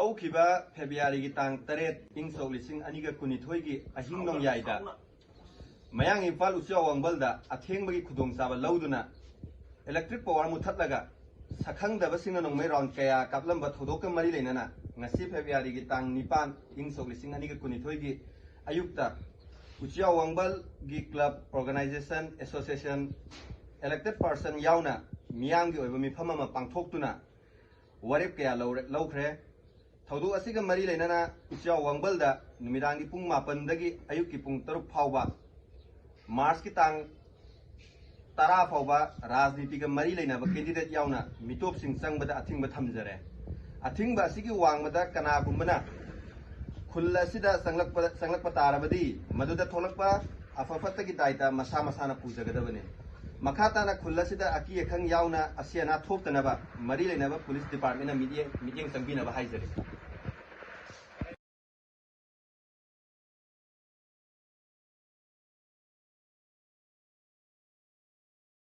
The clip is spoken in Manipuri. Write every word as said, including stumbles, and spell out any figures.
ꯍꯧꯈꯤꯕ ꯐꯦꯕ꯭ꯔꯨꯋꯥꯔꯤꯒꯤ ꯇꯥꯡ ꯇꯔꯦꯠ, ꯏꯪ ꯁꯣꯛ ꯂꯤꯁꯤꯡ ꯑꯅꯤꯒ ꯀꯨꯟꯅꯤꯊꯣꯏꯒꯤ ꯑꯍꯤꯡ ꯅꯣꯡꯌꯥꯏꯗ ꯃꯌꯥꯡ ꯏꯝꯐꯥꯜ ꯎꯆꯤꯋꯥ ꯋꯥꯡꯕꯜꯗ ꯑꯊꯦꯡꯕꯒꯤ ꯈꯨꯗꯣꯡꯆꯥꯕ ꯂꯧꯗꯨꯅ electric power ꯃꯨꯊꯠꯂꯒ ꯁꯛꯈꯪꯗꯕꯁꯤꯡꯅ ꯅꯣꯡꯃꯩ round ꯀꯌꯥ ꯀꯥꯞꯂꯝꯕ ꯊꯧꯗꯣꯛꯀ ꯃꯔꯤ ꯂꯩꯅꯅ ꯉꯁꯤ ꯐꯦꯕ꯭ꯔꯨꯋꯥꯔꯤꯒꯤ ꯇꯥꯡ ꯅꯤꯄꯥꯟ, ꯏꯪ ꯁꯣꯛ ꯂꯤꯁꯤꯡ ꯑꯅꯤꯒ ꯀꯨꯟꯅꯤꯊꯣꯏꯒꯤ ꯑꯌꯨꯛꯇ ꯎꯆꯤꯋꯥ ꯋꯥꯡꯕꯜꯒꯤ club, organization, association, elected person ꯌꯥꯎꯅ ꯃꯤꯌꯥꯝꯒꯤ ꯑꯣꯏꯕ ꯃꯤꯐꯝ ꯑꯃ ꯄꯥꯡꯊꯣꯛꯇꯨꯅ ꯋꯥꯔꯦꯞ ꯀꯌꯥ ꯂꯧꯔꯦ-, ꯂꯧꯈ꯭ꯔꯦ꯫ ꯊꯧꯗꯣꯛ ꯑꯁꯤꯒ ꯃꯔꯤ ꯂꯩꯅꯅ ꯎꯆꯤꯋꯥ ꯋꯥꯡꯕꯜꯗ ꯅꯨꯃꯤꯗꯥꯡꯒꯤ ꯄꯨꯡ ꯃꯥꯄꯟꯗꯒꯤ ꯑꯌꯨꯛꯀꯤ ꯄꯨꯡ ꯇꯔꯨꯛ ꯐꯥꯎꯕ, ꯃꯥꯔꯆꯀꯤ ꯇꯥꯡ ꯇꯔꯥ ꯐꯥꯎꯕ ꯔꯥꯖꯅꯤꯇꯤꯒ ꯃꯔꯤ ꯂꯩꯅꯕ candidate ꯌꯥꯎꯅ ꯃꯤꯇꯣꯞꯁꯤꯡ ꯆꯪꯕꯗ ꯑꯊꯤꯡꯕ ꯊꯝꯖꯔꯦ꯫ ꯑꯊꯤꯡꯕ ꯑꯁꯤꯒꯤ ꯋꯥꯡꯃꯗ ꯀꯅꯥꯒꯨꯝꯕꯅ ꯈꯨꯜ ꯑꯁꯤꯗ ꯆꯪꯂꯛꯄ, ꯆꯪꯂꯛꯄ ꯇꯥꯔꯕꯗꯤ ꯃꯗꯨꯗ ꯊꯣꯛꯂꯛꯄ ꯑꯐ ꯐꯠꯇꯒꯤ ꯗꯥꯏꯇ ꯃꯁꯥ ꯃꯁꯥꯅ ꯄꯨꯖꯒꯗꯕꯅꯤ꯫ ꯃꯈꯥ ꯇꯥꯅ ꯈꯨꯜ ꯑꯁꯤꯗ ꯑꯀꯤ ꯑꯈꯪ ꯌꯥꯎꯅ ꯑꯁꯤ ꯑꯅꯥ ꯊꯣꯛꯇꯅꯕ ꯃꯔꯤ ꯂꯩꯅꯕ police departmentꯅ ꯃꯤꯠꯌꯦꯡ, ꯃꯤꯠꯌꯦꯡ ꯆꯪꯕꯤꯅꯕ ꯍꯥꯏꯖꯔꯤ꯫